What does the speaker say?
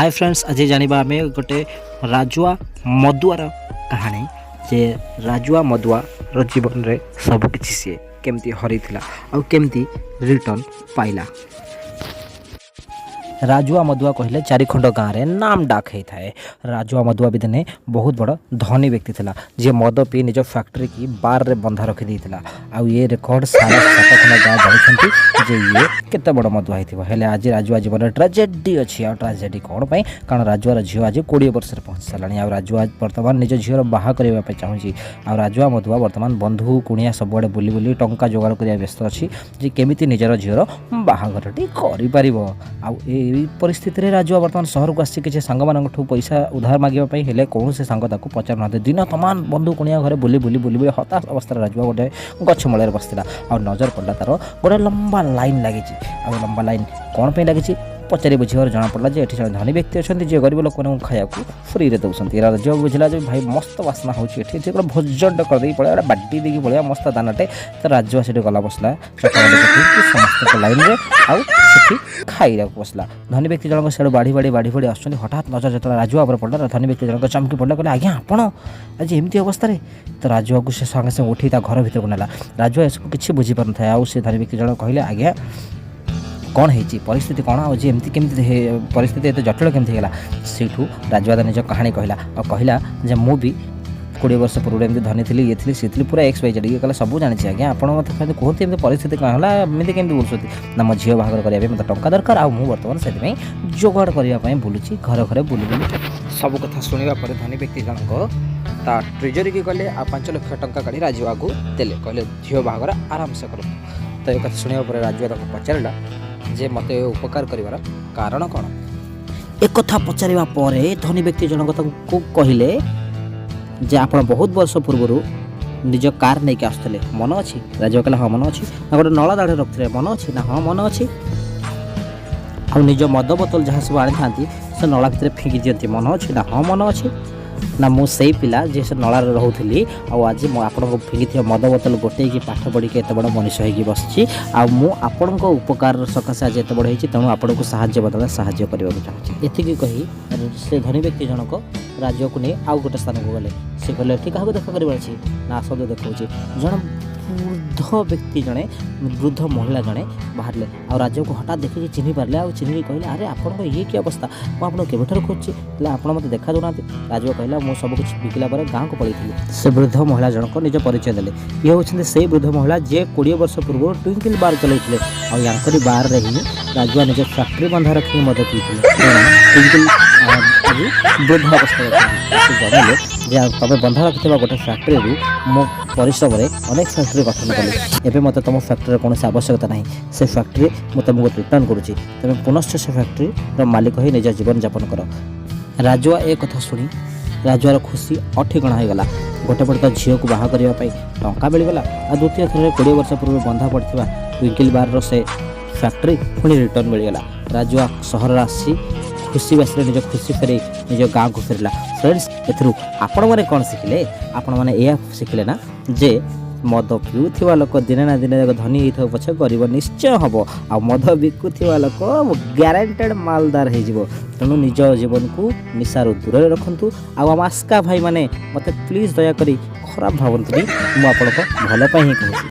ହାଏ friends, ଆଜି ଜାଣିବା ଆମେ ଗୋଟେ ରାଜୁଆ ମଦୁଆର କାହାଣୀ ଯେ ରାଜୁଆ ମଦୁଆର ଜୀବନରେ ସବୁକିଛି ସିଏ କେମିତି ହରେଇଥିଲା ଆଉ କେମିତି ରିଟର୍ଣ୍ଣ ପାଇଲା। ରାଜୁଆ ମଦୁଆ କହିଲେ ଚାରିଖଣ୍ଡ ଗାଁରେ ନାମ ଡାକ ହେଇଥାଏ। ରାଜୁଆ ମଦୁଆ ବି ଦିନେ ବହୁତ ବଡ଼ ଧନୀ ବ୍ୟକ୍ତି ଥିଲା, ଯିଏ ମଦ ପିଇ ନିଜ ଫ୍ୟାକ୍ଟ୍ରି କି ବାର୍ରେ ବନ୍ଧା ରଖିଦେଇଥିଲା। ଆଉ ଇଏ ରେକର୍ଡ଼ ସାରା ସାତଖଣ୍ଡ ଗାଁ ଜାଣିଛନ୍ତି ଯେ ଇଏ କେତେ ବଡ଼ ମଦୁଆ ହେଇଥିବ। ହେଲେ ଆଜି ରାଜୁଆ ଜୀବନରେ ଟ୍ରାଜେଡି ଅଛି। ଆଉ ଟ୍ରାଜେଡି କ'ଣ ପାଇଁ? କାରଣ ରାଜୁଆର ଝିଅ ଆଜି 20 ବର୍ଷରେ ପହଞ୍ଚି ସାରିଲାଣି ଆଉ ରାଜୁଆ ବର୍ତ୍ତମାନ ନିଜ ଝିଅର ବାହା କରିବା ପାଇଁ ଚାହୁଁଛି। ଆଉ ରାଜୁଆ ମଦୁଆ ବର୍ତ୍ତମାନ ବନ୍ଧୁ କୁଣିଆ ସବୁଆଡ଼େ ବୁଲି ବୁଲି ଟଙ୍କା ଯୋଗାଡ଼ କରିବା ବ୍ୟସ୍ତ ଅଛି ଯେ କେମିତି ନିଜର ଝିଅର ବାହାଘରଟି କରିପାରିବ। ଆଉ ଏଇ ପରିସ୍ଥିତିରେ ରାଜୁଆ ବର୍ତ୍ତମାନ ସହରକୁ ଆସିଛି କିଛି ସାଙ୍ଗମାନଙ୍କଠୁ ପଇସା ଉଧାର ମାଗିବା ପାଇଁ। ହେଲେ କୌଣସି ସାଙ୍ଗ ତାକୁ ପଚାରୁନାହାନ୍ତି। ଦିନ ତମାମ ବନ୍ଧୁ କୁଣିଆ ଘରେ ବୁଲି ବୁଲି ବୁଲି ବୁଲି ହତାଶ ଅବସ୍ଥାରେ ରାଜୁଆ ଗୋଟେ ଗଛ ମୂଳରେ ବସିଥିଲା। ଆଉ ନଜର ପଡ଼ିଲା ତାର ଗୋଟେ ଲମ୍ବା ଲାଇନ୍ ଲାଗିଛି। ଆଉ ଲମ୍ବା ଲାଇନ୍ କ'ଣ ପାଇଁ ଲାଗିଛି, ପଚାରି ବୁଝିବାରୁ ଜଣାପଡ଼ିଲା ଯେ ଏଠି ଜଣେ ଧନୀ ବ୍ୟକ୍ତି ଅଛନ୍ତି, ଯିଏ ଗରିବ ଲୋକମାନଙ୍କୁ ଖାଇବାକୁ ଫ୍ରିରେ ଦେଉଛନ୍ତି। ରାଜୁଆ ବୁଝିଲା ଯେ ଭାଇ, ମସ୍ତ ବାସ୍ନା ହେଉଛି ଏଠି, ଏଠି ଗୋଟେ ଭୋଜନଟେ କରିଦେଇକି ପଳେଇବା, ଗୋଟେ ବାଟି ଦେଇକି ପଳେଇବା, ମସ୍ତ ଦାନାଟେ। ତ ରାଜୁଆ ସେଠି ଗଲା, ବସିଲା ଚକାମଟି ପକେଇକି ସମସ୍ତଙ୍କ ଲାଇନ୍ରେ ଆଉ ସେଠି ଖାଇବାକୁ ବସିଲା। ଧନୀ ବ୍ୟକ୍ତି ଜଣକ ସିଆଡ଼ୁ ବାଢ଼ି ବାଢ଼ି ବାଢ଼ି ବାଢ଼ି ଆସୁଛନ୍ତି। ହଠାତ୍ ନଜର ଯେତେବେଳେ ରାଜୁଆ ଉପରେ ପଡ଼ିଲା, ଧନୀ ବ୍ୟକ୍ତି ଜଣକ ଚମକି ପଡ଼ିଲା। କହିଲେ, "ଆଜ୍ଞା, ଆପଣ ଆଜି ଏମିତି ଅବସ୍ଥାରେ?" ତ ରାଜୁଆକୁ ସେ ସାଙ୍ଗେ ସାଙ୍ଗେ ଉଠି ତା ଘର ଭିତରକୁ ନେଲା। ରାଜୁଆ ଏସବୁ କିଛି ବୁଝିପାରୁନଥାଏ। ଆଉ ସେ ଧନୀ ବ୍ୟକ୍ତି ଜଣକ କହିଲେ, "ଆଜ୍ଞା, କ'ଣ ହେଇଛି? ପରିସ୍ଥିତି କ'ଣ? ଆଉ ଯେ ଏମିତି କେମିତି ପରିସ୍ଥିତି ଏତେ ଜଟିଳ କେମିତି ହେଇଗଲା?" ସେଇଠୁ ରାଜୁଆ ତା ନିଜ କାହାଣୀ କହିଲା ଆଉ କହିଲା ଯେ ମୁଁ ବି 20 ବର୍ଷ ପୂର୍ବରୁ ଏମିତି ଧନୀ ଥିଲି, ଇଏ ଥିଲି, ସିଏ ଥିଲି, ପୁରା ଏକ୍ସ, ୱାଇ, ଜେଡ୍। ଇଏ କହିଲା, "ସବୁ ଜାଣିଛି ଆଜ୍ଞା, ଆପଣ ମୋତେ ଖାଲି କୁହନ୍ତୁ, ଏମିତି ପରିସ୍ଥିତି କ'ଣ ହେଲା? ଏମିତି କେମିତି ବୁଲୁଛନ୍ତି?" ନା, ମୋ ଝିଅ ବାହାଘର କରିବା ପାଇଁ ମୋତେ ଟଙ୍କା ଦରକାର ଆଉ ମୁଁ ବର୍ତ୍ତମାନ ସେଥିପାଇଁ ଯୋଗାଡ଼ କରିବା ପାଇଁ ବୁଲୁଛି ଘରେ ଘରେ ବୁଲି ବୁଲି। ସବୁ କଥା ଶୁଣିବା ପରେ ଧନୀ ବ୍ୟକ୍ତି ଜଣକ ତା ଟ୍ରିଜୋରିକି ଗଲେ ଆଉ 5 ଲକ୍ଷ ଟଙ୍କା କାଢ଼ି ରାଜୁଆକୁ ଦେଲେ। କହିଲେ, "ଝିଅ ବାହାଘର ଆରାମସେ କରନ୍ତୁ।" ତ ଏ କଥା ଶୁଣିବା ପରେ ରାଜୁଆ ତାକୁ ପଚାରିଲା ଯେ ମୋତେ ଏ ଉପକାର କରିବାର କାରଣ କ'ଣ? ଏକଥା ପଚାରିବା ପରେ ଧନୀ ବ୍ୟକ୍ତି ଜଣକ ତାଙ୍କୁ କହିଲେ ଯେ ଆପଣ ବହୁତ ବର୍ଷ ପୂର୍ବରୁ ନିଜ କାର୍ ନେଇକି ଆସୁଥିଲେ, ମନ ଅଛି? ରାଜୁଆ କହିଲା, "ହଁ, ମନ ଅଛି।" ନା, ଗୋଟେ ନଳା ଦାଢ଼ରେ ରଖୁଥିଲେ, ମନ ଅଛି? ନା, ହଁ, ମନ ଅଛି। ଆଉ ନିଜ ମଦ ବୋତଲ ଯାହା ସବୁ ଆଣିଥାନ୍ତି, ସେ ନଳା ଭିତରେ ଫିଙ୍ଗି ଦିଅନ୍ତି, ମନ ଅଛି? ନା, ହଁ, ମନ ଅଛି। ନା, ମୁଁ ସେଇ ପିଲା ଯିଏ ସେ ନଳାରେ ରହୁଥିଲି ଆଉ ଆଜି ମୁଁ ଆପଣଙ୍କୁ ଫିଙ୍ଗିଥିବା ମଦ ବୋତଲ ଗୋଟେଇକି ପାଠ ପଢ଼ିକି ଏତେ ବଡ଼ ମଣିଷ ହେଇକି ବସିଛି। ଆଉ ମୁଁ ଆପଣଙ୍କ ଉପକାର ସକାଶେ ଆଜି ଏତେ ବଡ଼ ହେଇଛି, ତେଣୁ ଆପଣଙ୍କୁ ସାହାଯ୍ୟ ବଦଳରେ ସାହାଯ୍ୟ କରିବାକୁ ଚାହୁଁଛି। ଏତିକି କହି ସେ ଧନୀ ବ୍ୟକ୍ତି ଜଣକ ରାଜୁଆକୁ ନେଇ ଆଉ ଗୋଟେ ସ୍ଥାନକୁ ଗଲେ। ସେ କହିଲେ, ଏଠି କାହାକୁ ଦେଖା କରିବାର ଅଛି? ନା, ଆସନ୍ତୁ, ଦେଖାଉଛି। ଜଣେ ବୃଦ୍ଧ ବ୍ୟକ୍ତି ଜଣେ, ବୃଦ୍ଧ ମହିଳା ଜଣେ ବାହାରିଲେ ଆଉ ରାଜୁଆକୁ ହଠାତ୍ ଦେଖିକି ଚିହ୍ନି ପାରିଲେ। ଆଉ ଚିହ୍ନିକି କହିଲେ, "ଆରେ, ଆପଣଙ୍କ ଇଏ କି ଅବସ୍ଥା? ମୁଁ ଆପଣଙ୍କୁ କେବେଠାରୁ ଖୋଜୁଛି, ହେଲେ ଆପଣ ମୋତେ ଦେଖା ଦେଉନାହାନ୍ତି।" ରାଜୁଆ କହିଲା, "ମୁଁ ସବୁ କିଛି ବିକିଲା ପରେ ଗାଁକୁ ପଳେଇଥିଲି।" ସେ ବୃଦ୍ଧ ମହିଳା ଜଣକ ନିଜ ପରିଚୟ ଦେଲେ। ଇଏ ହେଉଛନ୍ତି ସେଇ ବୃଦ୍ଧ ମହିଳା, ଯିଏ 20 ବର୍ଷ ପୂର୍ବରୁ ଟ୍ୱିଙ୍କଲ୍ ବାର୍ ଚଲାଉଥିଲେ। ଆଉ ୟାଙ୍କରି ବାର୍ରେ ହିଁ ରାଜୁଆ ନିଜ ଫ୍ୟାକ୍ଟ୍ରି ବନ୍ଧା ରଖିକି ମଦ ପିଉଥିଲେ। ତେଣୁ ଟ୍ୱିଙ୍କଲ୍ ଆଜି ବୃଦ୍ଧ ଅବସ୍ଥାରେ ଅଛନ୍ତି। ସେ ଜଣାଇଲେ ଯେ ଆଉ ତମେ ବନ୍ଧା ରଖିଥିବା ଗୋଟେ ଫ୍ୟାକ୍ଟ୍ରିରୁ ମୋ ପରିଶ୍ରମରେ ଅନେକ ଫ୍ୟାକ୍ଟ୍ରି ଗଠନ କଲି। ଏବେ ମୋତେ ତୁମ ଫ୍ୟାକ୍ଟ୍ରିର କୌଣସି ଆବଶ୍ୟକତା ନାହିଁ। ସେ ଫ୍ୟାକ୍ଟ୍ରି ମୁଁ ତୁମକୁ ରିଟର୍ଣ୍ଣ କରୁଛି। ତୁମେ ପୁନଶ୍ଚ ସେ ଫ୍ୟାକ୍ଟ୍ରିର ମାଲିକ ହୋଇ ନିଜ ଜୀବନଯାପନ କର। ରାଜୁଆ ଏ କଥା ଶୁଣି ରାଜୁଆର ଖୁସି ଅଠିକଣା ହୋଇଗଲା। ଗୋଟେ ପଟେ ତ ଝିଅକୁ ବାହା କରିବା ପାଇଁ ଟଙ୍କା ମିଳିଗଲା ଆଉ ଦ୍ୱିତୀୟ ଥରରେ 20 ବର୍ଷ ପୂର୍ବରୁ ବନ୍ଧା ପଡ଼ିଥିବା ଟ୍ୱିଙ୍କଲ୍ ବାର୍ର ସେ ଫ୍ୟାକ୍ଟ୍ରି ପୁଣି ରିଟର୍ଣ୍ଣ ମିଳିଗଲା। ରାଜୁଆ ସହରରେ ଆସି ଖୁସି ବାସିରେ ନିଜ ଖୁସି ଫେରେଇ ନିଜ ଗାଁକୁ ଫେରିଲା। ଫ୍ରେଣ୍ଡସ୍, ଏଥିରୁ ଆପଣମାନେ କ'ଣ ଶିଖିଲେ? ଆପଣମାନେ ଏହା ଶିଖିଲେ ନା ଯେ ମଦ ପିଉଥିବା ଲୋକ ଦିନେ ନା ଦିନେ ଧନୀ ହେଇଥିବ ପଛେ, ଗରିବ ନିଶ୍ଚୟ ହେବ। ଆଉ ମଦ ବିକୁଥିବା ଲୋକ ଗ୍ୟାରେଣ୍ଟେଡ଼ ମାଲଦାର ହେଇଯିବ। ତେଣୁ ନିଜ ଜୀବନକୁ ନିଶାରୁ ଦୂରରେ ରଖନ୍ତୁ। ଆଉ ଆମ ଆସ୍କା ଭାଇମାନେ, ମୋତେ ପ୍ଲିଜ୍ ଦୟାକରି ଖରାପ ଭାବନ୍ତୁନି। ମୁଁ ଆପଣଙ୍କ ଭଲ ପାଇଁ ହିଁ କହୁଛି।